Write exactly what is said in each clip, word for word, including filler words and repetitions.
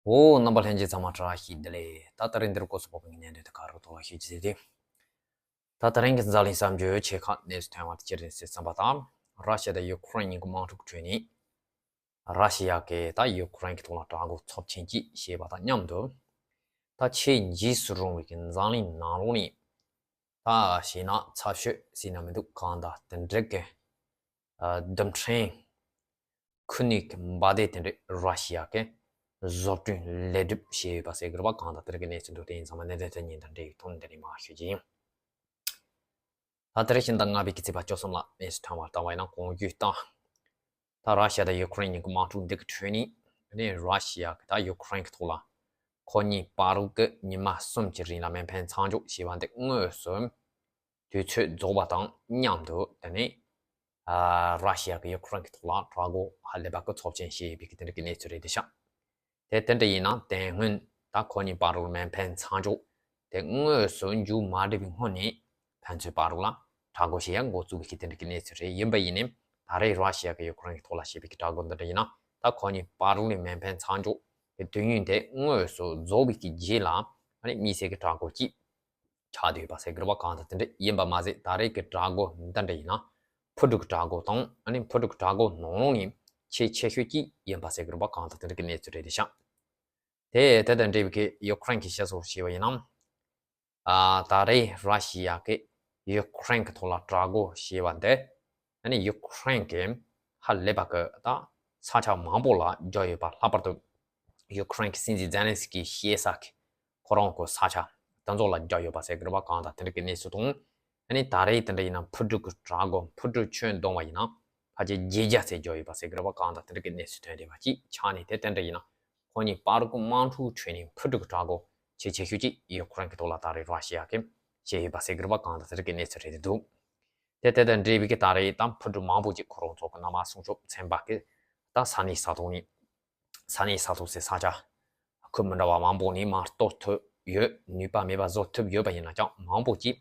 འོ། རྣམ་པ་ལྷན་རྒྱས་ཚང་མ་བཀྲ་ཤིས་བདེ་ལེགས། ད་ད་རིང་འདིར་སྐོར་སུ་ཕོག་པའི་ཉན་ཐོས་དེ་ག་རུ་ཐོག་ལ་ཤེས་ཀྱི་ཟེར་ཏེ། ད་ད་རིང་གི་འཛམ་གླིང་གསར་འགྱུར་ཆེ་ཁག་གནས་སུ་ཐོན་པ་དེ་ཅི་རེད་ཟེར་བསམ་པ་དང་། ར་ཤི་ཡ་དང་ཡུ་ཁུ་རེན་གཉིས་ཀྱི་དམག་འཁྲུག་ཁྲོད་ནས། ར་ཤི་ཡ་གིས་ད་ཡུ་ཁུ་རེན་གྱི་ཐོག་ལ་དྲག་རྒོལ་ཚབས་ཆེན་གྱིས་བྱས་པ་དང་མཉམ་དུ། ད་ཆེས་འཇིགས་སུ་རུང་བའི་གི་འཛམ་གླིང་ནང་ལོགས་ནས། ད་བྱས་ན་ཚ་ཤོས་ཟེར་ན་མི་འདུག་གང་ལྟར་དེ་འདྲ་གི་རྡུལ་ཕྲན་ཁུ་ནུ་གི་འབར་མདེལ་དེ་འདྲ་ར་ཤི་ཡ་གིས་བཟོ་སྐྲུན་ལེགས་གྲུབ་བྱས་ཡོད་པ་ཟེར་གི་རེད་པ། གང་ལྟར་དེ་འདྲ་གི་གནས་ཚུལ་འདུག་དེ་ཡིན་ཙང་མ་གནད་དོན་དེ་གཉིས་དང་འབྲེལ་བའི་ཐོག་ནས་འདི་ནས་མར་ཞུ་རྒྱུ་ཡིན། ད་དེ་རིང་ཕྱི་ཟླ་ལྔ་པའི་གི་ཚེས་པ་བཅུ་གསུམ་ལ་གནས་སུ་ཐོན་པ་ལྟ་བ་ཡིན་ན། གོང་བརྗོད་ལྟར། ད་ར་ཤི་ཡ་དང་ཡུ་ཁུ་རེན་གཉིས་ཀྱི་དམག་འཁྲུག་འདི་གི་ཁྲོད་ནས། ཨ་ནི་ར་ཤི་ཡ་གིས་ད་ཡུ་ཁུ་རེན་གྱི་ཐོག་ལ་ཁོ་གཉིས་བར་དུ་གི་ཉི་མ་གསུམ་གྱི་རིང་ལ་མེ་འཕེན་མཚམས་འཇོག་བྱས་པ་འདི་དངོས་སུ་དུས་ཚོད་རྫོགས་པ་དང་མཉམ་དུ། དེ་ནས་ཨ་ར་ཤི་ཡ་གིས་ཡུ་ཁུ་རེན་གྱི་ཐོག་ལ་དྲག་རྒོལ་ཧ་ལས་པ་གི་ཚབས་ཆེན་བྱས་ཡོད་པའི་གི་དེ་འདྲ་གི་གནས་ཚུལ་རེད་དེ་ཤག་དེ་དེ་འདྲ་ཡིན་ན་དེ་སྔོན་ད་ཁོ་གཉིས་བར་དུ་མེ་འཕེན་མཚམས་འཇོག་དེ་དངོས་སུ་མཇུག་མ་སྒྲིལ་བའི་སྔོན་ནས། ཕན་ཚུན་བར་དུ་ལ་དྲག་རྒོལ་བྱེད་ཡ་འགོ་བཙུགས་པའི་གི་དེ་འདྲ་གི་གནས་ཚུལ་རེད། ཡིན་པ་ཡིན་ནའི་ད་རེས་ར་ཤི་ཡ་གིས་ཡུ་ཁུ་རེན་གྱི་ཐོག་ལ་བྱས་པའི་གི་དྲག་རྒོལ་འདི་འདྲ་ཡིན་ན། ད་ཁོ་གཉིས་བར་དུ་ལ་མེ་འཕེན་མཚམས་འཇོག་གི་དུས་ཡུན་དེ་དངོས་སུ་རྫོགས་པའི་གི་རྗེས་ལ། ཨ་ནི་དམིགས་བསལ་གྱི་དྲག་རྒོལ་གཅིག་ཆགས་བསྡད་ཡོད་པ་ཟེར་གི་རེད་པ། གང་ལྟར་དེ་འདྲ་ཡིན་པ་མ་ཟད། ད་རེས་ཀྱི་དྲག་རྒོལ་འདི་འདྲ་ཡིན་ན་འཕུར་གྲུ་གི་དྲག་རྒོལ་དང་། ཨ་ནི་འཕུར་གྲུ་གི་དྲག་རྒོལ་ནང་ལོགས་ནས་ཆེས་ཆེ་ཤོས་གཅིག་ཡིན་པ་ཟེར་གི་རེད་པ། གང་ལྟར་དེ་འདྲ་གི་གནས་ཚུལ་རེད་དེ་ཤག་དེ་དེ་དང་འབྲེལ་བའི་གི་ཡུ་ཁུ་རེན་གྱིས་བཤད་སྲོལ་བྱས་པ་ཡིན་ན། ཨ། ད་རེས་ར་ཤི་ཡ་གིས་ཡུ་ཁུ་རེན་གྱི་ཐོག་ལ་དྲག་རྒོལ་བྱས་པ་འདི། ཨ་ནི་ཡུ་ཁུ་རེན་གྱི་ཧ་ལས་པ་གི་ད་ས་ཆ་མང་པོ་ལ་རྒྱག་ཡོད་པ། ལྷག་པར་དུ་ཡུ་ཁུ་རེན་གྱི་སྲིད་འཛིན་ཛེ་ལན་སི་ཀི་གི་བཤད་ས་གི་ཁོ་རང་གི་ས་ཆ་དེ་ཚོ་ལ་རྒྱག་ཡོད་པ་ཟེར་གི་རེད་པ། གང་ལྟར་དེ་འདྲ་གི་གནས་ཚུལ་དང་། ཨ་ནི་ད་རེས་དེ་འདྲ་ཡིན་ན་འཕུར་གྲུ་གི་དྲག་རྒོལ། འཕུར་གྲུ་ཁྱོན་བསྡོམས་པ་ཡིན་ན་ཕལ་ཆེར་བརྒྱད་བརྒྱ་ཙམ་རྒྱག་ཡོད་པ་ཟེར་གི་རེད་པ། གང་ལྟར་དེ་འདྲ་གི་གནས་ཚུལ་ཐོན་བསྡད་པ་ཅིག་ཆགས་ནས། དེ་དེ་འདྲ་ཡིན་ན་ཁོ་གཉིས་བར་གྱི་དམག་འཁྲུག་ཁྲོད་ནས་འཕུར་གྲུ་གི་དྲག་རྒོལ་ཆེས་ཆེ་ཤོས་ཅིག་ཡུ་ཁུ་རེན་གྱི་ཐོག་ལ་ད་རེས་ར་ཤི་ཡ་གིས་བྱས་ཡོད་པ་ཟེར་གི་རེད་པ། གང་ལྟར་དེ་འདྲ་གི་གནས་ཚུལ་རེད་འདུག་དེ་དེ་དང་འབྲེལ་བའི་གི་ད་རེས་ད་འཕུར་གྲུ་མང་པོ་ཅིག་ཁོ་རང་ཚོ་གི་ན་མ་སྲུང་སྐྱོབ་ཚན་པ་གིས་ད་ས་གནས་ས་ཐོག་ནས། ས་གནས་ས་ཐོག་ཟེར། ས་ཆ་ཁུལ་མི་འདྲ་བ་མང་པོ་ནས་མར་གཏོར་ཐུབ་ཡོད། ནུས་པ་མེད་པ་བཟོ་ཐུབ་ཡོད་པ་ཡིན་ན་ཀྱང་། མང་པོ་ཅིག་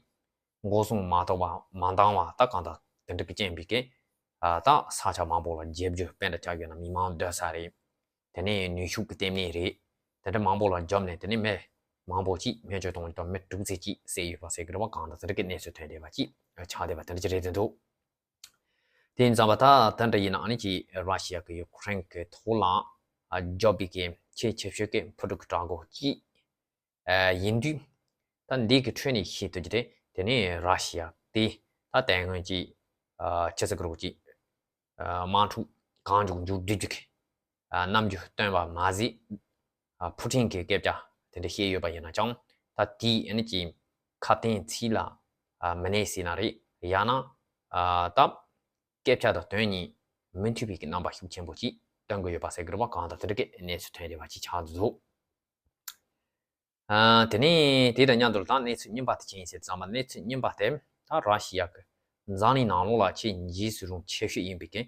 འགོག་སྲུང་མ་ཐུབ་པ། མ་འདང་བ། ད་གང་ལྟར་དེ་འདྲ་གི་རྐྱེན་པས་ཀྱི། ཨ། ད་ས་ཆ་མང་པོ་ལ་རྒྱབ་སྐྱོར་དཔེ་འདྲ་ཆགས་ཡོད་ན། མི་མང་སྡོད་ས་རེད། དེ་ནས་ནུས་ཤུགས་ཀྱི་ལྟེ་གནས་རེད། དེ་འདྲ་མང་པོ་ལ་རྒྱབ་ནས། དེ་ནས་མི་མང་པོ་ཅིག་སྨན་བཅོས་གཏོང་ཡོད་དང་། མི་དྲུག་ཙམ་ཅིག་བསད་ཡོད་པ་ཟེར་གི་རེད་པ། གང་ལྟར་དེ་འདྲ་གི་གནས་ཚུལ་ཐོན་བསྡད་པ་ཅིག་ཆགས་བསྡད་པ་དེ་འདྲ་ཅིག་རེད་འདུག་དེ་ཡིན་ཙང་བ་ད་དེ་འདྲ་ཡིན་ན། ཨ་ནི་ཅིག་ར་ཤི་ཡ་གིས་ཡུ་ཁུ་རེན་གྱི་ཐོག་ལ་རྒྱག་པའི་གི་ཆེས་ཆེ་ཤོས་ཀྱི་འཕུར་གྲུ་གི་དྲག་རྒོལ་གཅིག་ཨ། ཡིན་དུས། ད་འདི་གི་ཁྲོད་ནས་ཤེས་ཐུབ་ཀྱི་རེད། དེ་ནས་ར་ཤི་ཡ་དེ་ད་དེ་སྔོན་གྱི། ཨ། ཕྱི་སྲིད་ཀྱི་རོགས་ཀྱི། ཨ། དམག་འཁྲུག་གང་མགྱོགས་མཇུག་སྒྲིལ་རྒྱུ་གི། ཨ། རྣམ་འགྱུར་སྟོན་པ་མ་ཟད། ཨ། ཕུ་ཊིན་གྱི་སྐད་ཆ་དེ་འདྲ་བཤད་ཡོད་པ་ཡིན་ན་ཀྱང་། ད་དེའི་ཨ་ནི་ཀྱི་ཁ་དན་ཚིག་ལ། ཨ། མི་གནས་ཟེར་ན་རེད། ཡང་ན། ཨ། ད་སྐད་ཆ་དང་དོན་གཉིས་མི་མཐུན་པའི་གི་རྣམ་པ་ཤུགས་ཆེན་པོ་ཅིག་སྟོན་གྱི་ཡོད་པ་ཟེར་གི་རེད་པ། གང་ལྟར་དེ་འདྲ་གི་གནས་ཚུལ་ཐོན་བསྡད་པ་ཅིག་ཆགས་འདུག་ཨ། དེ་ནས་དེ་དང་མཉམ་དུ་ད་གནས་ཚུལ་རྙིང་པ་དེ་ཅི་ཡིན་ཟེར་ཙམ་པ། གནས་ཚུལ་རྙིང་པ་དེ་ད་ར་ཤི་ཡ་གི་འཛམ་གླིང་ནང་ལོགས་ལ་ཆེས་འཇིགས་སུ་རུང་ཆེ་ཤོས་ཡིན་པའི་གི།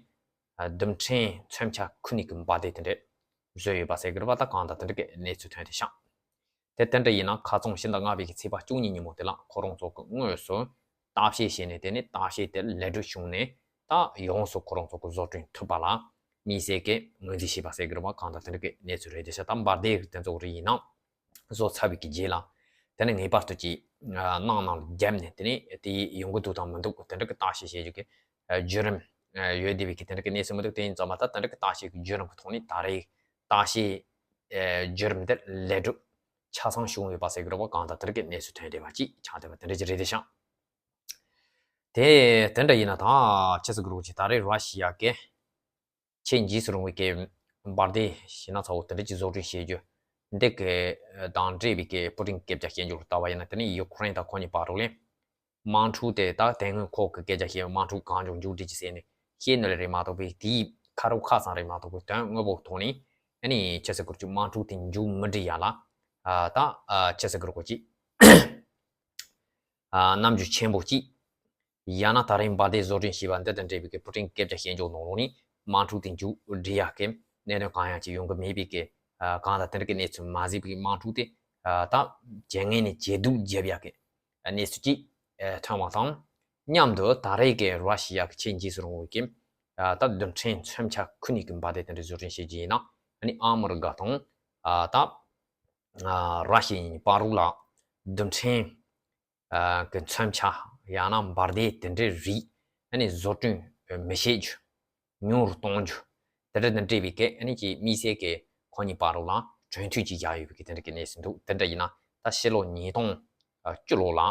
ཨ། རྡུལ་ཕྲན་མཚོན་ཆ་ཁུ་ནུ་གི་འབར་མདེལ་དེ་འདྲ་བཟོས་ཡོད་པ་ཟེར་གི་རེད་པ། ད་གང་ལྟར་དེ་འདྲ་གི་གནས་ཚུལ་ཐོན་བསྡད་ཤག་དེ་དེ་འདྲ་ཡིན་ན། ཁ་རྩང་ཕྱི་ཟླ་ལྔ་པའི་གི་ཚེས་པ་བཅུ་གཉིས་ཉིན་མོ་དེ་ལ་ཁོ་རང་ཚོ་གི་དངོས་སུ་བརྟག་དཔྱད་བྱས་ནས། དེ་ནས་བརྟག་དཔྱད་དེ་ལེགས་གྲུབ་བྱུང་ནས། ད་ཡོངས་སུ་ཁོ་རང་ཚོ་གི་བཟོ་སྐྲུན་ཐུབ་པ་ལ་དམིགས་བསལ་གྱི་ངོས་འཛིན་བྱས་པ་ཟེར་གི་རེད་པ། གང་ལྟར་དེ་འདྲ་གི་གནས་ཚུལ་རེད་དེ་ཤག་ད་འབར་མདེལ་དེ་ཚོ་རིགས་ཡིན་ན། བཟོ་ཚར་བའི་གི་རྗེས་ལ། དེ་ནས་ངེས་པར་དུ་ཅིག་ནང་ནང་ལ་བརྒྱབ་ནས། དེ་ནས་དེ་ཡོང་གི་འདུག་དང་མི་འདུག་དེ་འདྲ་གི་བརྟག་དཔྱད་བྱེད་རྒྱུ་གི་བརྒྱུད་རིམ་ཡོད་བསྡད་པའི་གི་དེ་འདྲ་གི་གནས་ཚུལ་མི་འདུག་དེ་ཡིན་ཙང་མ། ད་དེ་འདྲ་གི་བརྟག་དཔྱད་གི་བརྒྱུད་རིམ་གི་ཐོག་ནས་ད་རེས་བརྟག་དཔྱད་བརྒྱུད་རིམ་དེ་ལེགས་གྲུབ་ཆ་ཚང་བྱུང་ཡོད་པ་ཟེར་གི་རེད་པ། གང་ལྟར་དེ་འདྲ་གི་གནས་ཚུལ་ཐོན་བསྡད་པ་ཅིག་ཆགས་བསྡད་པ་དེ་འདྲ་ཅིག་རེད་དེ་ཤག་དེ་དེ་འདྲ་ཡིན་ན། ད་ཕྱི་སྲིད་ཀྱི་རོགས་ཀྱིས་ད་རེས་ར་ཤི་ཡ་གི་ཆེས་འཇིགས་སུ་རུང་བའི་གི་འབར་མདེལ་ཞེ་ན་ཚ་བོ་དེ་འདྲ་ཅིག་བཟོ་སྐྲུན་བྱེད་རྒྱུ་འདི་གི་དང་འབྲེལ་བའི་གི་པུ་ཏིན་སྐད་ཆ་བཤད་རྒྱུ་ལ་ལྟ་བ་ཡིན་ན། དེ་ནི་ཡུ་ཁུ་རེན་དང་ཁོ་གཉིས་བར་དུ་ལ་དམག་འཁྲུག་དེ། ད་དེ་སྔོན་ཁོ་གི་སྐད་ཆ་བཤད། དམག་འཁྲུག་གང་མགྱོགས་མཇུག་སྒྲིལ་གྱི་ཟེར་ནས་བཤད་ནི་ལ་རེད་མ་གཏོགས་པའི། དེའི་ཁ་རོག་ཁ་སང་རེད་མ་གཏོགས་པའི། དོན་དངོས་པོ་ཐོག་ནས་ཨ་ནི་ཕྱི་སྲིད་ཀྱི་རོགས་ཀྱིས་དམག་འཁྲུག་དེ་མཇུག་མི་སྒྲིལ་ཡ་ལ། ཨ། ད་ཨ་ཕྱི་སྲིད་ཀྱི་རོགས་ཀྱིས་ཨ་རྣམ་འགྱུར་ཆེན་པོ་གཅིག་ཡང་ན་ད་རིང་འབར་མདེལ་བཟོ་སྐྲུན་བྱས་པ་འདི་དང་འབྲེལ་བའི་གི་པུ་ཏིན་སྐད་ཆ་བཤད་རྒྱུ་ནང་ལོགས་ནས་དམག་འཁྲུག་དེ་མཇུག་སྒྲིལ་ཡག་གི་གནད་དོན་གང་ཡང་ཅིག་ཡོང་གི་མེད་པའི་གི། ཨ། གང་ལ་དེ་འདྲ་གི་གནས་ཚུལ་མ་གཟིགས་པའི་གི་དམག་འཁྲུག་དེ། ཨ། ད་ཇེ་ངན་ནས་ཇེ་སྡུག་བརྒྱབ་ཡག་གི་གནས་ཚུལ་ཅིག་ཨ། ཐོན་པ་དང་མཉམ་དུ། ད་རེས་ཀྱི་ར་ཤི་ཡ་གི་ཆེས་འཇིགས་སུ་རུང་བའི་གི། ཨ། ད་རྡུལ་ཕྲན་མཚོན་ཆ་ཁུ་ནུ་གི་འབར་མདེལ་དེ་འདྲ་བཟོ་སྐྲུན་བྱེད་རྒྱུ་ཡིན་ན། ཨ་ནི་ཨ་མི་རི་ཀ་དང་ ཨ་ད་ཨ་ར་ཤི་ཡའི་བར་རུ་ལ་རྡུལ་ཕྲན་ཨ་གི་མཚོན་ཆ་ཡང་ན་འབར་མདེལ་དེ་འདྲའི་རིགས་ཨ་ནི་བཟོ་སྐྲུན་མི་བྱེད་རྒྱུ། ཉུང་རུ་གཏོང་རྒྱུ། དེ་འདྲ་དང་འབྲེལ་བའི་གི་ཨ་ནི་ཀྱི་དམིགས་བསལ་གྱི་ཁོ་གཉིས་བར་རུ་ལ་གྲོས་མཐུན་ཅིག་བཞག་ཡོད་པའི་གི་དེ་འདྲ་གི་གནས་ཚུལ་འདུག་དེ་འདྲ་ཡིན་ན་ད་ཕྱི་ལོ་ཉིས་སྟོང་བཅུ་ལོ་ལ་ཨ་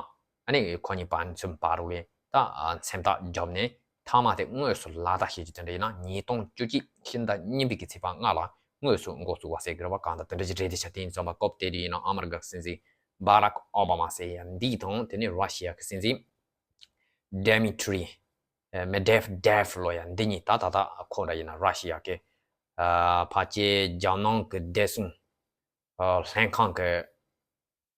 ནི་ཁོ་གཉིས་བར་ཚུན་བར་རུ་ལས་ད་མཚན་རྟགས་བརྒྱབ་ནས་མཐའ་མ་དེ་དངོས་སུ་ལག་བསྟར་བྱེད་རྒྱུ་དེ་འདྲ་ཡིན་ན་ཉིས་སྟོང་བཅུ་གཅིག་ཕྱི་ཟླ་གཉིས་པའི་གི་ཚེས་པ་ལྔ་ལ་དངོས་སུ་འགོ་བཙུགས་པ་ཟེར་གི་རེད་བ། གང་ལྟར་དེ་འདྲ་ཅིག་རེད་དེ་ཤ། དེ་ཡིན་ཙང་མ་སྐབས་དེ་དུས་ཡིན་ན་ཨ་མི་རི་ཀ་གི་སྲིད་འཛིན་བྷ་རག་ཨོ་བྷ་མ་ཟེར་ཡ་འདི་དང་དེ་ནས་ར་ཤི་ཡ་གི་སྲིད་འཛིན་Dmitry Medvedev ལོ་ཡ་འདི་གཉིས་ད་ད་ད་ཁོ་འདྲ་ཡིན་ན་ར་ཤི་ཡ་གི་ཨ་ཕལ་ཆེར་རྒྱལ་ནང་གི་བདེ་སྲུང་ཨ་ལྷན་ཁང་གི་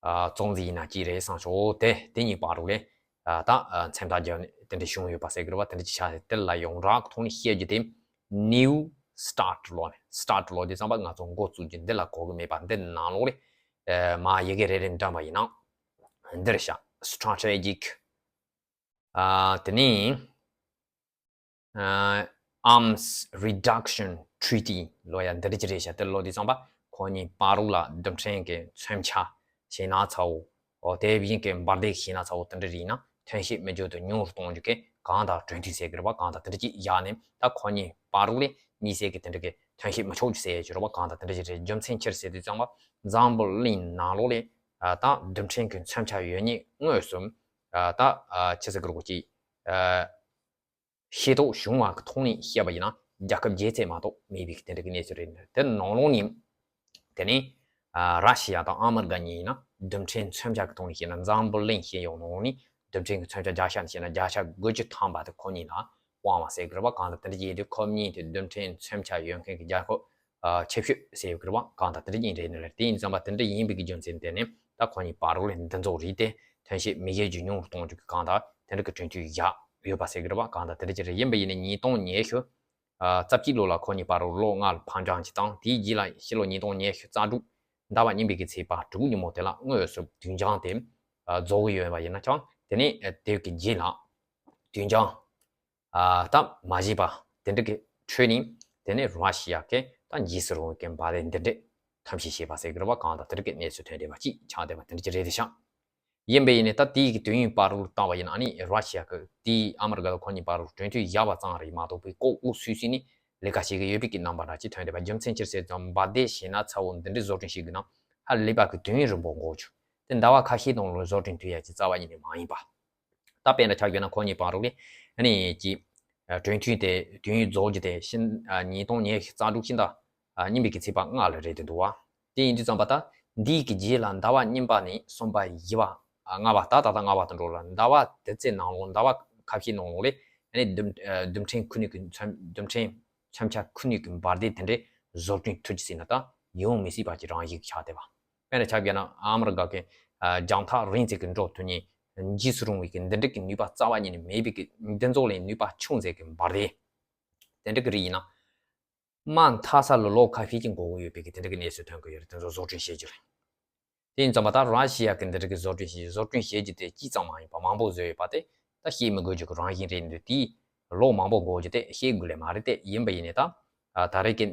ཨ་གཙོ་འཛིན་ཡིན་ན་ཅི་རེད་བསམ་ཤོག་དེ་དེ་གཉིས་བར་དུ་ལས་ཨ་ད་ཨ་མཚན་རྟགས་བརྒྱབ་ནས་དེ་འདྲ་བྱུང་ཡོད་པ་ཟེར་གི་རེད་བ། དེ་འདྲ་ཅིག་ཆགས་ཏེ་དེ་ལ་ཡོངས་གྲགས་ཐོག་ནས་བཤད་རྒྱུ་དེ་New Start ལོ་ནས་Start ལོ་དེ་ཙམ་པ་ང་ཚོ་འགོ་བཙུགས་རྒྱུ་འདི་ལ་གོ་གི་མེད་པ། འདི་ནང་ལོགས་ལས་ཨ་མ་ཡི་གེ་རེ་རེ་འདྲ་བ་ཡིན་ན་འདིར་བཞག Strategic ཨ་དེ་ནས་ཨ་Arms Reduction Treaty ལོ་ཡ་འདི་རིགས་ཀྱི་རེད་ཤག་དེ་ལོ་དེ་ཙམ་པ་ཁོ་གཉིས་བར་དུ་ལ་རྡུལ་ཕྲན་གྱི་མཚོན་ཆ་ཞེ་ན་ཚ་བོ། འོ་དེ་བཞིན་གྱི་འབར་མདེལ་ཞེ་ན་ཚ་བོ་དེ་འདྲ་རིགས་ན་ཐོན་སྐྱེད་མི་འཇུག་ཏུ་ཉུང་རུ་གཏོང་རྒྱུ་གི་གང་དང་གྲོས་མཐུན་ཟེར་གི་རེད་བ། གང་དང་དེ་འདྲ་ཅིག་བཞག་ནས་ད་ཁོ་གཉིས་བར་དུ་ལས་དམིགས་བསལ་གྱི་དེ་འདྲ་གི་ཐོན་སྐྱེད་མི་ཆོག་རྒྱུ་ཟེར་ཡ་ཅིག་རེད་བ། གང་དང་དེ་འདྲ་ཅིག་རེད། རྒྱུ་མཚན་ཅི་རེད་ཟེར་དུས་ཙམ་པ་འཛམ་བུ་གླིང་ནང་ལོགས་ལས་ཨ་ད་རྡུལ་ཕྲན་གྱི་མཚོན་ཆ་ཡོད་མཁན་དངོས་སུ་ཨ་ད་ཨ་ཆི་ཟེར་གི་རེད་གོ་ཅིག་ཨ་ཤེས་རྟོགས་བྱུང་བ་གི་ཐོག་ནས་བཤད་པ་ཡིན་ན་རྒྱལ་ཁབ་བརྒྱད་ཙམ་མ་གཏོགས་མེད་པའི་དེ་འདྲ་གི་གནས་ཚུལ་རེད། དེ་ནང་ལོགས་ནས་དེ་ནས་ཨ་ར་ཤི་ཡ་དང་ཨ་མི་རི་ཀ་གཉིས་ཡིན་ན་རྡུལ་ཕྲན་མཚོན་ཆ་གི་ཐོག་ནས་བཤད་ན་འཛམ་བུ་གླིང་ཤེས་ཡོང་ནང་ལོགས་ནས་རྡུལ་ཕྲན་གྱི་མཚོན་ཆ་བརྒྱ་ཆ་ནས་བཤད་ན་བརྒྱ་ཆ་དགུ་བཅུ་ཐམ་པ་དེ་ཁོ་གཉིས་ལ་དབང་བ་ཟེར་གི་རེད་བ། གང་ལྟར་དེ་འདྲ་ཡིན་དུས་ཁོ་གཉིས་དེ་རྡུལ་ཕྲན་མཚོན་ཆ་ཡོད་མཁན་གྱི་རྒྱལ་ཁབ་ཨ་ཆེ་ཤོས་ཟེར་ཡོད་གི་རེད་བ། གང་ལྟར་དེ་འདྲ་ཡིན་རེད་ནི་རེད། དེ་ཡིན་ཙང་པ་དེ་འདྲ་ཡིན་པའི་གི་རྒྱུ་མཚན་དེ་ནི་ད་ཁོ་གཉིས་བར་ལ་འདི་ཚོ་རིགས་དེ་ཐོན་སྐྱེད་མི་བྱེད་རྒྱུ་ཉུང་རུ་གཏོང་རྒྱུ་གི་གང་ལྟར་དེ་འདྲ་གི་གྲོས་མཐུན་བཞག་ཡོད་པ་ཟེར་གི་རེད་བ། གང་ལྟར་དེ་འདྲ་ཅིག་རེད། ཡིན་པ་ཡིན་ནི་ཉིས་སྟོང་ཉི་ཤུ་ཨ་རྩ་གཅིག་ལོ་ལ་ཁོ་གཉིས་བར་ལ་ལོ་ལྔ་ལ་ཕར་འགྱངས་ཅིག་བཏང་། དེའི་རྗེས་ལ་ཕྱི་ལོ་ཉིས་སྟོང་ཉི་ཤུ་རྩ་དྲུག་ཟླ་བ་གཉིས་པའི་གི་ཚེས་པ་དྲུག་ཉིན་མོ་དེ་ལ་དངོས་སུ་དུས་འགྱངས་དེ་ཨ་རྫོགས་གི་ཡོད་པ་ཡིན་ན་ཀྱང་དེ་ནས་ཨ་དེ་གི་རྗེས་ལ་དུས་འགྱངས་ཨ་ད་མ་བྱས་པ་དེ་འདྲ་གི་ཁྲོད་ནས་དེ་ནས་ར་ཤི་ཡ་གི་ད་འཇིགས་སུ་རུང་བའི་གི་འབར་མདེལ་འདི་འདྲས་ཐོན་སྐྱེད་བྱས་པ་ཟེར་གི་རེད་བ། གང་ལྟར་དེ་འདྲ་གི་གནས་ཚུལ་ཐོན་བསྡད་པ་ཅིག་ཆགས་བསྡད་པ་དེ་འདྲ་ཅིག་རེད་དེ་ཤག་ཡིན་པ་ཡིན་ནའི་ད་དེའི་གི་དུས་ཡུན་བར་དུ་བཏང་བ་ཡིན་ན་ཨ་ནི་ར་ཤི་ཡ་གི་དེའི་ཨ་མི་རི་ཀ་དང་ཁོ་གཉིས་བར་དུ་གྲོས་མཐུན་བཞག་པ་ཙམ་རེད་མ་གཏོགས་པའི་ལྐོག་ལྐོག་སུད་སུད་ནས་ལས་ཀ་བྱེད་གི་ཡོད་པའི་གི་རྣམ་པ་འདྲ་ཅིག་ཐོན་བསྡད་པ། རྒྱུ་མཚན་ཅི་ཟེར་ཙང་འབར་མདེལ་ཞེ་ན་ཚ་བོ་འདི་འདྲའི་བཟོ་སྐྲུན་བྱེད་དགོས་ན་ཧ་ལས་པ་གི་དུས་ཡུན་རིང་པོ་འགོར་རྒྱུ་དེ་ཟླ་བ་ཁ་ཤས་ནང་ལ་བཟོ་སྐྲུན་ཐུབ་ཡ་ཅིག་རྩ་བ་ཉིད་ནས་མ་ཡིན་པ། ད་དཔེར་ན་ཆ་བཞག་ན་ཁོ་གཉིས་བར་དུ་ལས་ཨ་ནི་ཀྱི་ཨ་གྲོས་མཐུན་དེ་དུས་ཡུན་རྫོགས་རྒྱུ་དེ་ཕྱི་ཨ་ཉིས་སྟོང་ཉི་ཤུ་རྩ་དྲུག་ཕྱི་ཟླ་ཨ་གཉིས་པའི་གི་ཚེས་པ་ལྔ་ལ་རེད་དེ་འདུག་བ། དེ་ཡིན་དུས་ཙམ་པ་ད་འདིའི་གི་རྗེས་ལ་ཟླ་བ་གཉིས་པ་ནས་གསུམ་པ་བཞི་པ་ཨ་ལྔ་པ་ད་ད་ལྟ་ལྔ་པ་དུ་འགྲོ་ལ་ཟླ་བ་དེ་ཚོའི་ནང་ལོགས་ཟླ་བ་ཁ་ཤས་ནང་ལོགས་ལས་ཨ་ནི་རྡུལ་ཨ་རྡུལ་ཕྲན་ཁུ་ནུས་ཀྱི་མཚོན་རྡུལ་ཕྲན་མཚོན་ཆ་ཁུ་ནུས་ཀྱི་འབར་མདེལ་དེ་འདྲའི་བཟོ་སྐྲུན་ཐུབ་ཀྱི་ཟེར་ན་ད་ཡོང་མི་སྲིད་པ་ཀྱི་རང་བཞིན་ཆགས་བསྡད་པ། དཔེར་ན་ཆ་བཞག་ན་ཨ་མི་རི་ཀ་གི་ཨ་རྒྱང་ཐག་རིང་ཙམ་གྱི་འགྲོ་ཐུབ་མཁན་འཇིགས་སུ་རུང་བའི་གི་འདི་འདྲ་གི་ནུས་པ་རྩ་བ་ཉིད་ནས་མེད་པའི་གི་འདི་ཚོ་ལས་ནུས་པ་ཆུང་ཙམ་གྱི་འབར་མདེལ་དེ་འདྲ་གི་རིགས་ཡིན་ན་མ་མཐའ་ས་ལ་ལོ་ཁ་ཤས་ཀྱི་འགོར་གྱི་ཡོད་པའི་གི་དེ་འདྲ་གི་གནས་ཚུལ་ཐོན་གྱི་ཡོད་རེད། དེ་ཚོ་བཟོ་སྐྲུན་བྱེད་རྒྱུ་རེད། དེ་ཡིན་ཙང་མ་ད་ར་ཤི་ཡ་གི་འདི་འདྲ་གི་བཟོ་སྐྲུན་བྱེད་བཟོ་སྐྲུན་བྱེད་རྒྱུ་དེ་གཅིག་ཙམ་མ་ཡིན་པ་མང་པོ་བཟོས་ཡོད་པ་དེ་ད་བཤད་མི་དགོས་རྒྱུ་གི་རང་བཞིན་རེད་འདུག་དེས་ལོ་མང་པོ་འགོར་རྒྱུ་དེ་བཤད་དགོས་ལེ་མ་རེད་དེ། ཡིན་པ་ཡིན་ནའི་ད་ད་རེས་ཀྱི་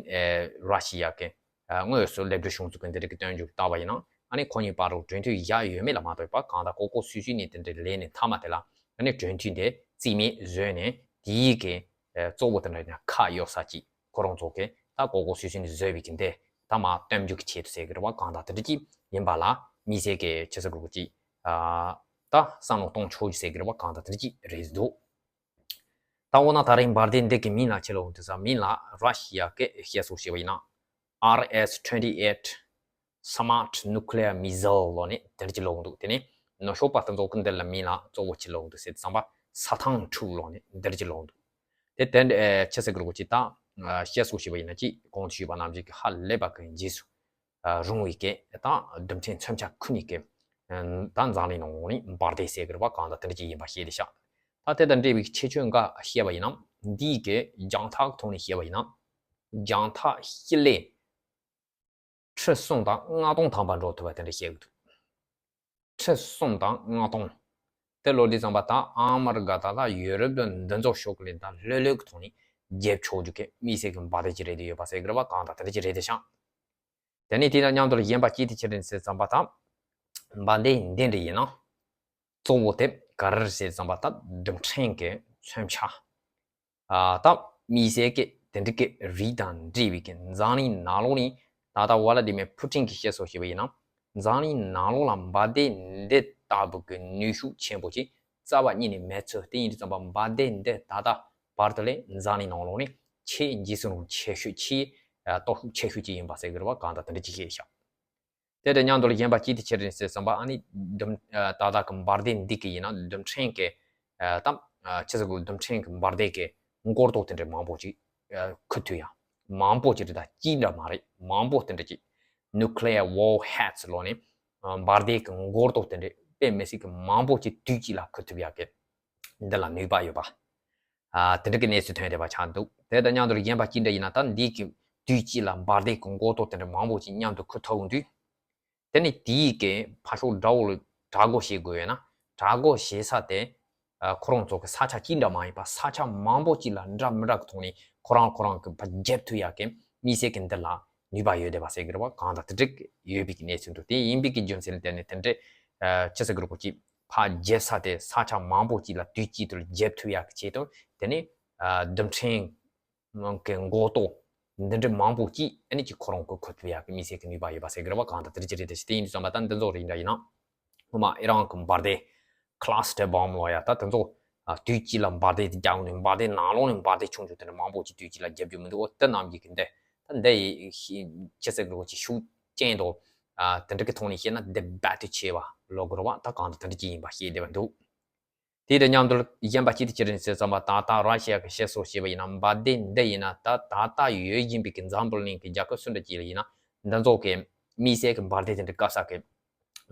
ར་ཤི་ཡ་གི་དངོས་སུ་སླེབས་འགྲོ་བྱུང་ཚུལ་གྱི་འདི་རིགས་ཀྱི་སྟོན་རྒྱུ་ལྟ་བ་ཡིན་ན་ཨ་ནི་ཁོ་གཉིས་བར་དུ་གྲོས་མཐུན་བཞག་ཡོད་མེད་ལ་མ་ལྟོས་པར་གང་ལྟར་ལྐོག་ལྐོག་སུད་སུད་ནས་དེ་འདྲའི་ལས་ནས་མཐའ་མ་དེ་ལ་ཨ་ནི་གྲོས་མཐུན་དེ་རྩིས་མེད་བཟོས་ནས་དེའི་གི་གཙོ་བོ་དེ་འདྲ་ཡིན་ན་ཁ་གཡོག་ས་ཅིག་ཁོ་རང་ཚོ་གི་ད་ལྐོག་ལྐོག་སུད་སུད་ནས་བཟོས་པའི་གི་འདི་ད་མ་སྟོན་རྒྱུ་གི་ཆེད་དུ་ཟེར་གི་རེད་བ། གང་ལྟར་དེ་འདྲ་ཅིག་ཡིན་པ་ལ་མི་ཟེར་གི་ཆེ་ས་གི་གུ་ཅིག་ད་བསམ་བློ་གཏོང་ཆོག་རྒྱུ་ཟེར་གི་རེད་བ། གང་ལྟར་དེ་འདྲ་ཅིག་རེད་འདུག་ད་འོ་ན་ད་རིང་འབར་མདེལ་འདི་གི་མིང་ལ་ཆེ་ལོ་འདི་ས་མིང་ལ་ར་ཤི་ཡ་གི་བཤད་སྲོལ་བྱས་པ་ཡིན་ན་R S twenty eight Smart Nuclear Missile ལོ་ནི་དེ་འདྲ་ཅིག་ལོ་འདུག་དེ་ནི་ནོ་ཤོག་པ་དེ་ཚོ་གི་འདི་ལ་མིང་ལ་གཙོ་བོ་ཆེ་ལོ་འདུག་ཟེར་བསམ་པ་ས་ཐང་ཕྲུག་ལོ་ནི་དེ་འདྲ་ཅིག་ལོ་འདུག་དེ་དེ་འདྲ་ཆེ་ས་གི་རུ་ཅིག་ད་བཤད་སྲོལ་བྱས་པ་ཡིན་ན་ཅིག་གོང་དུ་ཞུས་པ་ནང་བཞིན་གི་ཧ་ལས་པ་གི་རྗེས་སུ་རུང་བའི་སྐད་དང་རྡུལ་ཕྲན་མཚོན་ཆ་ཁུ་ནུས་སྐད་དང་འཛམ་གླིང་ནང་ནས་འབར་མདེལ་ཟེར་གི་རེད་བ། གང་ལྟར་དེ་འདྲ་ཅིག་ཡིན་པ་ཤེས་བདེ་ཤག་ད་དེ་དང་འབྲེལ་བའི་ཁྱད་ཆོས་འགའ་བཤད་པ་ཡིན་ན་འདིའི་གི་རྒྱང་ཐག་ཐོག་ནས་བཤད་པ་ཡིན་ན་རྒྱང་ཐག་སྤྱི་ལེ་ཁྲི་གསུམ་དང་ལྔ་སྟོང་ཐམ་པ་འགྲོ་ཐུབ་པ་དེ་འདྲ་བཤད་གི་འདུག་ཁྲི་གསུམ་དང་ལྔ་སྟོང་། དེ་ལོ་དུས་ཙམ་པ་ད་ཨ་མི་རི་ཀ་ད་ལ་ཡུ་རོབ་དང་འདི་ཚོ་ཕྱོགས་ལས་ད་ལྷོད་ལྷོད་ཀྱི་ཐོག་ནས་རྒྱབ་ཆོག་རྒྱུ་གི་དམིགས་བསལ་གྱི་འབར་མདེལ་ཅིག་རེད་དེ་ཡོད་པ་ཟེར་གི་རེད་བ། གང་ལྟར་དེ་འདྲ་ཅིག་རེད་དེ་ཤག་དེ་ནས་དེ་དང་མཉམ་དུ་ལ་གཞན་པ་གཅིག་དེ་ཆི་རེད་ཟེར་ཙམ་པ་དང་། འབར་མདེལ་འདི་འདྲ་ཡིན་ན། གཙོ་བོ་དེ་ག་རེ་རེད་ཟེར་ཙམ་པ་དང་རྡུལ་ཕྲན་གྱི་མཚོན་ཆ། ཨ་ད་དམིགས་བསལ་གྱི་དེ་འདྲ་གི་རིགས་དང་འདྲ་བའི་གི་འཛམ་གླིང་ནང་ལོགས་ནས་ད་ལྟ་ཝ་ལ་དི་མེ་ཕུ་ཊིན་གྱིས་བཤད་སྲོལ་བྱས་པ་ཡིན་ན། འཛམ་གླིང་ནང་ལོགས་ལ་འབར་མདེལ་འདི་ལྟ་བུ་གི་ནུས་ཤུགས་ཆེན་པོ་ཅིག་རྩ་བ་ཉིད་ནས་མེད་ཚུལ། དེ་ཡིན་དུས་ཙམ་པ་འབར་མདེལ་འདི་ད་ལྟ་བར་དུ་ལས་འཛམ་གླིང་ནང་ལོགས་ནས་ཆེས་འཇིགས་སུ་རུང་ཆེ་ཤོས། ཆེས་ཨ་སྟོབས་ཤུགས་ཆེ་ཤོས་ཅིག་ཡིན་པ་ཟེར་གི་རེད་པ། གང་ལྟར་དེ་འདྲ་ཅིག་བཤད་ཤག་དེ་དང་མཉམ་དུ་ལ་གཞན་པ་གཅིག་དེ་ཆི་རེད་ཟེར་ཙམ་པ། ཨ་ནི་རྡུལ་ཨ་ད་ལྟ་གི་འབར་མདེལ་འདི་གི་ཡིན་ན་རྡུལ་ཕྲན་གྱི་ཨ་དང་ཨ་ཆི་ཟེར་དགོས། རྡུལ་ཕྲན་གྱི་འབར་མདེལ་གྱི་མགོ་ཏོག་དེ་འདྲ་མང་པོ་ཅིག་ཨ་འཁུར་ཐུབ་ཡ། མང་པོ་ཅིག་རེད། ད་གཅིག་འདྲ་མ་རེད། མང་པོ་དེ་འདྲ་ཅིག nuclear warheads ལོ་ནས་ཨ་འབར་མདེལ་གྱི་མགོ་ཏོག་དེ་འདྲ་དཔེ་མི་སྲིད་ཀྱི་མང་པོ་ཅིག་དུས་གཅིག་ལ་འཁུར་ཐུབ་ཡ་གི་འདི་ལ་ནུས་པ་ཡོད་པ། ཨ་དེ་འདྲ་གི་གནས་ཚུལ་ཐོན་བསྡད་པ་ཆགས་འདུག་དེ་དང་མཉམ་དུ་གཞན་པ་གཅིག་འདྲ་ཡིན་ན། ད་འདི་གི་དུས་གཅིག་ལ་འབར་མདེལ་གྱི་མགོ་ཏོག་དེ་འདྲ་མང་པོ་ཅིག་མཉམ་དུ་འཁུར་ཐུབ་འོང་དུས། དེ་ནི་དེའི་གི་ཕར་ཕྱོགས་དགྲ་བོ་ལ་དྲག་རྒོལ་བྱེད་དགོས་ཡོད་ན། དྲག་རྒོལ་བྱེད་ས་དེ་ཨ་ཁོ་རང་ཚོ་གི་ས་ཆ་གཅིག་འདྲ་མ་ཡིན་པ། ས་ཆ་མང་པོ་ཅིག་ལ་འདྲ་མི་འདྲ་གི་ཐོག་ནས་ཁོ་རང་ཁོ་རང་གི་ཕར་རྒྱབ་ཐུབ་ཡ་གི་དམིགས་བསལ་གི་འདི་ལ་ནུས་པ་ཡོད་བསྡད་པ་ཟེར་གི་རེད་པ། གང་ལྟར་དེ་འདྲ་ཡོད་པའི་གི་གནས་ཚུལ་འདུག་དེ་ཡིན་པའི་གི་རྒྱུ་མཚན་ལ་བརྟེན་ནས་དེ་འདྲ་ཨ་ཆི་ཟེར་གི་རེད་པ། ཅིག་ཕར་རྒྱབ་ས་དེ་ས་ཆ་མང་པོ་ཅིག་ལ་དུས་གཅིག་ཏུ་རྒྱབ་ཐུབ་ཡག་གི་ཆེད་དུ། དེ་ནས་ཨ་རྡུལ་ཕྲན་གི་མགོ་ཏོག་འདི་འདྲ་མང་པོ་ཅིག་ཨ་ནི་ཅིག་ཁོ་རང་གིས་འཁུར་ཐུབ་ཡག་གི་དམིགས་བསལ་གྱི་ནུས་པ་ཡོད་པ་ཟེར་གི་རེད་པ། གང་ལྟར་དེ་འདྲ་ཅིག་རེད། དེ་ཞིག་དེ་ཡིན་དུས་ཙམ་པ་ད་འདི་ཚོ་རིགས་འདྲ་ཡིན་ན། སྔོན་མ་ཨི་རན་གྱི་འབར་མདེལ་cluster bomb ལོ་ཡ། ད་དེ་ཚོ་ཨ་དུས་གཅིག་ལ་འབར་མདེལ་དེ་རྒྱག་ནས་འབར་མདེལ་ནང་ལོགས་ནས་འབར་མདེལ་ཆུང་ཆུང་དེ་འདྲ་མང་པོ་ཅིག་དུས་གཅིག་ལ་རྒྱབ་རྒྱུ་མི་འདུག་འོ་དེ་རྣམས་ཀྱི་གི་འདི་ད་འདི་ཡི་ཤི་ཅི་ཟེར་གི་རེད་པ། ཅིག་ཤུགས་རྐྱེན་དང་ཨ་དེ་འདྲ་གི་ཐོག་ནས་བཤད་ན་འདི་རྦད་དེ་ཆེ་བ་ལོ་གི་རེད་པ། ད་གང་ལྟར་དེ་འདྲ་ཅིག་ཡིན་པ་བཤད་བསྡད་པ་འདུག་དེ་དང་མཉམ་དུ་གཞན་པ་གཅིག་དེ་ཅི་རེད་ཟེར་ཙམ་པ། ད་ལྟ་ར་ཤི་ཡ་གི་བཤད་སྲོལ་བྱས་པ་ཡིན་ན། འབར་མདེལ་འདི་ཡིན་ན་ད་ད་ལྟ་ཡོད་བཞིན་པའི་གི་འཛམ་བུ་གླིང་གི་རྒྱལ་ཁབ་སུ་འདྲ་ཅིག་ལ་ཡིན་ན་འདི་ཚོ་གི་དམིགས་བསལ་གི་འབར་མདེལ་དེ་འདྲ་བཀག་ས་གི་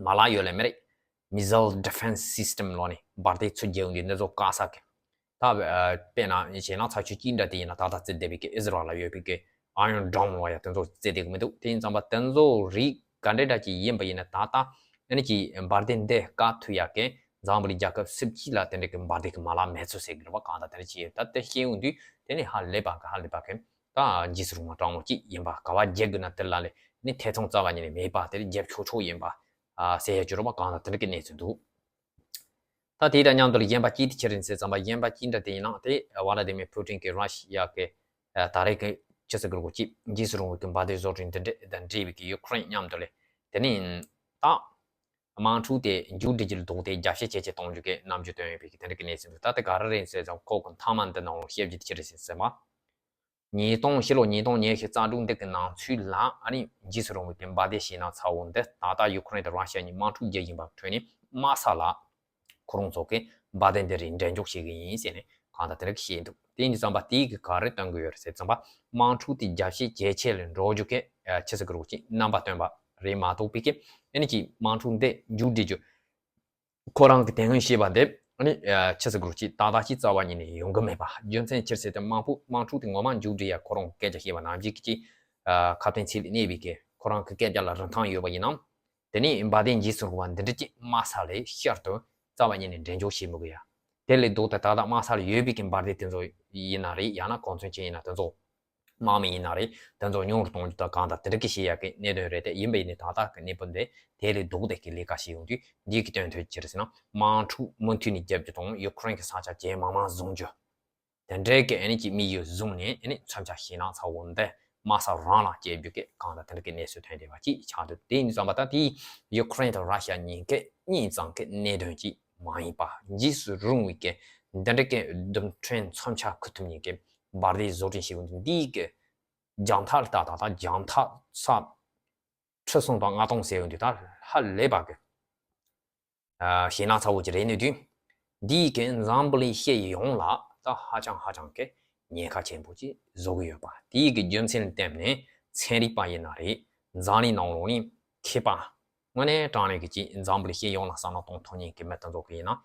མ་ལག་ཡོད་ལེ་མེད་རེད། missile defense system ལོ་ནས་འབར་མདེལ་ཚུར་རྒྱག་འོང་དུས་འདི་ཚོ་བཀག་ས་གི། ད་ཨ་དཔེར་ན་ཞེད་སྣང་ཚ་ཤོས་གཅིག་འདྲ་དེ་ཡིན་ན་ད་ལྟ་རྩེ་བསྡད་པའི་གི་ཨི་ཟི་རལ་ལ་ཡོད་པའི་གི་Iron Dome ལོ་ཡ་དེ་ཚོ་རྩེ་བསྡད་གི་མི་འདུག་དེ་ཡིན་ཙམ་པ་དེ་ཚོ་རིགས་ག་འདྲ་འདྲ་ཅིག་ཡིན་པ་ཡིན་ན་ད་ལྟ་ཨ་ནི་ཅིག་འབར་མདེལ་འདི་བཀག་ཐུབ་ཡག་གི་འཛམ་བུ་གླིང་རྒྱལ་ཁབ་སུ་གཅིག་ལ་དེ་འདྲ་གི་འབར་མདེལ་གི་མ་ལག་མེད་ཚུལ་ཟེར་གི་རེད་པ། གང་ལྟར་དེ་འདྲ་ཅིག་ཡོད། ད་དེ་ཤེས་ཡོང་དུས་དེ་ནི་ཧ་ལས་པ་གི་ཧ་ལས་པ་གི་ད་འཇིགས་སུ་རུང་བ་སྤྲང་མོ་གཅིག་ཡིན་པ། ག་པར་རྒྱག་དགོས་ན་དེ་ལ་ལས་ནི་ཐེ་ཚོམ་རྩ་བ་ཉིད་ནས་མེད་པ། དེ་རྒྱབ་ཆོག་ཆོག་ཡིན་པ་ཨ་ཟེར་ཡ་ཅིག་རེད་པ། གང་ལྟར་དེ་འདྲ་གི་གནས་ཚུལ་འདུག་ད་དེ་དང་མཉམ་དུ་ལ་གཞན་པ་གཅིག་དེ་ཅི་རེད་ཟེར་ཙམ་པ། གཞན་པ་གཅིག་འདྲ་དེ་ཡིན་ན་དེ་ཝ་ལ་དི་མེ་ཕུ་ཊིན་གྱིས་ར་ཤི་ཡ་གི་ཨ་ད་རེས་ཀྱི་ཅི་ཟེར་དགོས་རེད་པ། ཅིག་འཇིགས་སུ་རུང་བའི་གི་འབར་མདེལ་བཟོ་སྐྲུན་དེ་འདྲ་དང་འབྲེལ་བའི་གི་ཡུ་ཁུ་རེན་མཉམ་དུ་ལས་དེ་ནི་ད་དམག་འཁྲུག་དེ་མཇུག་སྒྲིལ་རྒྱུར་ལྡོག་སྟེ་རྒྱབ་བཤད་ཇེ་ཆེ་གཏོང་རྒྱུ་གི་རྣམ་འགྱུར་སྟོན་ཡོད་པའི་གི་དེ་འདྲ་གི་གནས་ཚུལ་འདུག་ད་དེ་ག་རེ་རེད་ཟེར་ཙམ་ཁོ་གི་མཐའ་མ་འདི་ནང་ལ་བཤད་རྒྱུ་དེ་ཅི་རེད་ཟེར་ཙམ་པ། ཉིས་སྟོང་ཕྱི་ལོ་ཉིས་སྟོང་ཉི་ཤུ་རྩ་དྲུག་འདི་གི་ནང་ཚུད་ལ་ཨ་ནི་འཇིགས་སུ་རུང་བའི་གི་འབར་མདེལ་ཞེད་སྣང་ཚ་བོ་འདི་ད་ལྟ་ཡུ་ཁུ་རེན་དང་ར་ཤི་ཡ་གཉིས་དམག་འཁྲུག་རྒྱག་བཞིན་པ་ཁྲོད་ནས་དམག་ས་ལ་ཁོ་རང་ཚོ་གི་འབར་མདེལ་འདི་རིགས་འགྲེམས་འཇོག་བྱེད་གི་ཡིན་ཟེར་ནས་གང་ལྟར་དེ་འདྲ་གི་བཤད་འདུག་དེ་ཡིན་དུས་ཙམ་པ་དེའི་གི་ག་རེ་སྟོན་གི་ཡོད་རེད་ཟེར་ཙམ་པ། དམག་འཁྲུག་དེ་རྒྱབ་བཤད་ཇེ་ཆེ་ལ་འགྲོ་རྒྱུ་གི་ཨ་ཅི་ཟེར་དགོས་རེད་པ། ཅིག་རྣམ་པ་སྟོན་པ་རེད་མ་གཏོགས་པའི་གི་ཨ་ནི་ཅིག་དམག་འཁྲུག་འདི་མཇུག་སྒྲིལ་རྒྱུ་ཁོ་རང་གི་དེ་སྔོན་བཤད་པ་འདི་ཨ་ནི་ཨ་ཅི་ཟེར་དགོས་རེད་པ། ཅིག་ཏག་ཏག་ཅིག་རྩ་བ་ཉིད་ནས་ཡོང་གི་མེད་པ། རྒྱུ་མཚན་ཅི་ཟེར་ཏེ་དམག་འཁྲུག་དམག་འཁྲུག་དེ་ངོ་མ་མཇུག་སྒྲིལ་ཡ་ཁོ་རང་གི་སྐད་ཆ་བཤད་པ་ནང་བཞིན་གྱི་ཅིག་ཨ་ཁ་དན་ཚིག་ལ་གནས་པའི་གི་ཁོ་རང་གི་སྐད་ཆ་ལ་རིན་ཐང་ཡོད་པ་ཡིན་ན། དེ་ནས་འབར་མདེལ་འཇིགས་སུ་རུང་བ་འདི་འདྲ་ཅིག་དམག་ས་ལ་ཤར་དུ་རྩ་བ་ཉིད་ནས་འགྲེམས་འཇོག་བྱེད་མི་དགོས་ཡ། དེ་ལས་ལྡོག་སྟེ་ད་ལྟ་དམག་ས་ལ་ཡོད་པའི་གི་འབར་མདེལ་དེ་ཚོ་ཡིན་ན་རེད། ཡང་ན་གོ་མཚོན་ཅན་ཡིན་ན་དེ་ཚོ་དམག་མི་ཡིན་ན་རེད། དེ་ཚོ་ཉུང་རུ་གཏོང་རྒྱུ་དང་གང་དང་དེ་འདྲ་གི་བྱེད་ཡ་གི་གནད་དོན་རེད། དེ་ཡིན་པ་ཡིན་ནའི་ད་ལྟ་གི་གནས་བབ་འདི་དེ་ལས་ལྡོག་སྟེ་གི་ལས་ཀ་བྱེད་ཡོང་དུས་འདི་གི་དོན་དུ་ཅི་རེད་ཟེར་ན། དམག་འཁྲུག་མུ་མཐུད་ནས་རྒྱབ་རྒྱུ་དང་ཡུ་ཁུ་རེན་གི་ས་ཆ་ཇེ་མང་མང་བཟུང་རྒྱུ། དེ་འདྲའི་གི་ཨ་ནི་ཅིག་དམིགས་ཡུལ་བཟུང་ནས་ཨ་ནི་མཚོན་ཆ་ཞེད་སྣང་ཚ་བོ་འདི་དམག་ས་རང་ལ་སྐྱེལ་རྒྱུ་གི་གང་དང་དེ་འདྲ་གི་གནས་ཚུལ་ཐོན་བསྡད་པ་ཅིག་ཆགས་འདུག་དེ་ཡིན་དུས་ཙམ་པ་ད་དེ་ཡུ་ཁུ་རེན་དང་ར་ཤི་ཡ་གཉིས་ཀའི་གཉིས་ཙམ་གི་གནད་དོན་ཅིག་མ་ཡིན་པ། འཇིགས་སུ་རུང་བའི་གི་འདི་འདྲ་གི་རྡུལ་ཕྲན་མཚོན་ཆ་འཁུར་ཐུབ་མཁན་གི་འབར་མདེལ་བཟོ་སྐྲུན་བྱེད་ཡོང་དུས་འདིའི་གི་རྒྱང་ཐག་ལ་ལྟ་ད་ལྟ་རྒྱང་ཐག་ས་ཁྲི་གསུམ་དང་ལྔ་སྟོང་ཟེར་ཡོང་དུས་ད་ཧ་ལས་པ་གི་ཨ་ཞེད་སྣང་ཚ་བོ་ཅིག་རེད། གནས་དུས་འདིའི་གི་འཛམ་བུ་གླིང་སྤྱི་ཡོངས་ལ་ད་ཧ་ཅང་ཧ་ཅང་གི་ཉེན་ཁ་ཆེན་པོ་ཅིག་བཟོ་གི་ཡོད་པ། དེའི་གི་རྒྱུ་མཚན་ལ་བརྟེན་ནས་ཚན་རིག་པ་ཡིན་ན་རེད། འཛམ་གླིང་ནང་ལོགས་ནས་མཁས་པ་དངོས་གནས་དྲང་གནས་གི་ཅིག་འཛམ་བུ་གླིང་སྤྱི་ཡོངས་ལ་བསམ་བློ་གཏོང་ཐུབ་མཁན་གི་མི་དེ་ཚོ་གི་ཡིན་ན།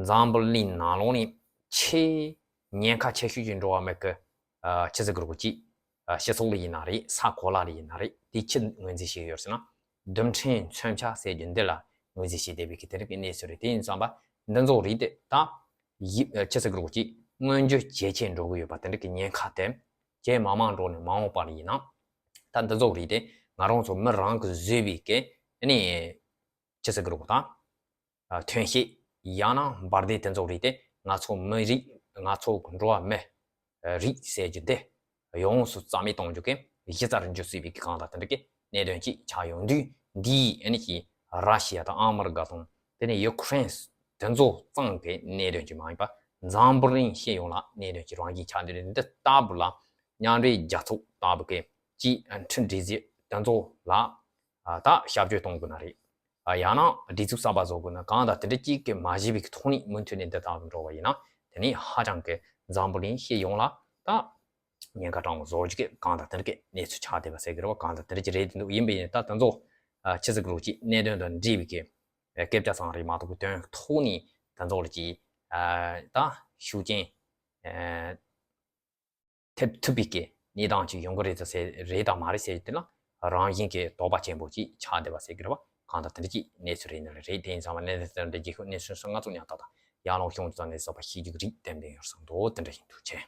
འཛམ་བུ་གླིང་ནང་ལོགས་ནས་ཆེས་ཉེན་ཁ་ཆེ་ཤོས་ཀྱི་འགྲོ་བ་མི་གི་ཨ་ཆི་ཟེར་དགོས་རེད་པ། ཅིག་ཨ་སྤྱི་ཚོགས་ལ་ཡིན་ན་རེད། ས་གོ་ལ་ལ་ཡིན་ན་རེད། དེ་ཆི་ངོས་འཛིན་བྱེད་ཀྱི་ཡོད་ཟེར་ན། རྡུལ་ཕྲན་མཚོན་ཆ་ཟེར་རྒྱུ་འདི་ལ་ངོས་འཛིན་བྱེད་བསྡད་པའི་གི་དེ་རིགས་ཀྱི་གནས་ཚུལ་རེད། དེ་ཡིན་ཙམ་པ་འདི་ཚོ་རིགས་དེ་ད་ཡིབ་ཨ་ཆི་ཟེར་དགོས་རེད་པ། ཅིག་མངོན་འགྱུར་ཇེ་ཆེ་འགྲོ་གི་ཡོད་པ། དེ་འདྲ་གི་ཉེན་ཁ་དེ་ཇེ་མང་མང་འགྲོ་ནས་མ་འོངས་པ་ལ་ཡིན་ན། ད་འདི་ཚོ་རིགས་དེ་ ང་རང་ཚོ་མི་རང་གིས་བཟོས་པའི་གི་ཨ་ནི་ཅི་ཟེར་གི་རེད་གོ་ད། ཨ་ཐོན་སྐྱེད་ཡང་ན་འབར་མདེལ་དེ་ཚོ་རིགས་དེ་ང་ཚོ་མི་རིགས་ང་ཚོ་འགྲོ་བ་མི་རིགས་ཟེར་རྒྱུ་འདི་ཡོངས་སུ་རྩ་མེད་གཏོང་རྒྱུ་གི་གཞི་རྩར་འགྱུར་སྲིད་པའི་གི་གང་ལྟར་དེ་འདྲ་གི་གནད་དོན་ཅིག་ཆགས་ཡོང་དུས། འདིའི་ཨ་ནི་ཀྱི་ར་ཤི་ཡ་དང་ཨ་མི་རི་ཀ་དང་དེ་ནས་ཡུ་ཁུ་རེན་དེ་ཚོ་ཙམ་གི་གནད་དོན་ཅིག་མ་ཡིན་པ། འཛམ་བུ་གླིང་སྤྱི་ཡོངས་ལ་གནད་དོན་ཅིག་རང་བཞིན་ཆགས་འདུག་འདི་ལྟ་བུ་ལ་མཉམ་འབྲེལ་རྒྱལ་ཚོགས་ལྟ་བུ་གི་ཀྱི་ཁྲིམས་སྒྲིག་གཞི་དེ་ཚོ་ལ་ཨ་ད་ཞབས་ཞུ་གཏོང་དགོས་ན་རེད། ཨ་ཡང་ན་སྒྲིག་འཛུགས་གསར་པ་བཟོ་དགོས་ན་གང་ལྟར་དེ་འདྲ་གཅིག་གི་མ་གཞི་བའི་ཐོག་ནས་མུ་མཐུད་ནས་འདི་ལྟ་བུ་འགྲོ་བ་ཡིན་ན། དེ་ནི་ཧ་ཅང་གི་འཛམ་བུ་གླིང་སྤྱི་ཡོངས་ལ་ད་ཉེན་ཁ་དྲང་བོ་བཟོ་རྒྱུ་གི་གང་ལྟར་དེ་འདྲ་གི་གནས་ཚུལ་ཆགས་བསྡད་པ་ཟེར་གི་རེད་བ། གང་ལྟར་དེ་འདྲ་ཅིག་རེད་འདུག་ཡིན་པ་ཡིན་ན་ད་དེ་ཚོ་ཨ་ཆི་ཟིག་རོགས་ཀྱི་གནད་དོན་དང་འབྲེལ་བའི་གི་སྐད་ཆ་ཙམ་རེད་མ་གཏོགས་གི་དོན་ཐོག་ནས་དེ་ཚོ་ལ་ཅིག་ཨ་ད་ཤུགས་རྐྱེན་ཨ་ཐེབས་ཐུབ་པའི་གི་གནས་སྟངས་ཅིག་ཡོང་གི་རེད་ཟེར་རེད་དང་མ་རེད་ཟེར་དེ་ལ་རང་བཞིན་གྱི་དོགས་པ་ཆེན་པོ་ཅིག་ཆགས་བསྡད་པ་ཟེར་གི་རེད་བ། གང་ལྟར་དེ་འདྲ་ཅིག་གནས་ཚུལ་རེད་ནི་རེད། དེ་ཡིན་ཙང་བ་གནས་ཚུལ་དེ་འདྲ་རྒྱལ་ཁབ་གནས་ཚུལ་སོགས་ང་ཚོ་ཉག་ཐག་དང་ཡར་ལངས་ཤོང་ཙང་ནས་བཟོ་པ་ཤེས་རྒྱུ་གི་རིགས་ཏན་ཏན་ཡོད་བསམ་འདུག་དེ་འདྲ་ཡིན་འདུག་ཆེ།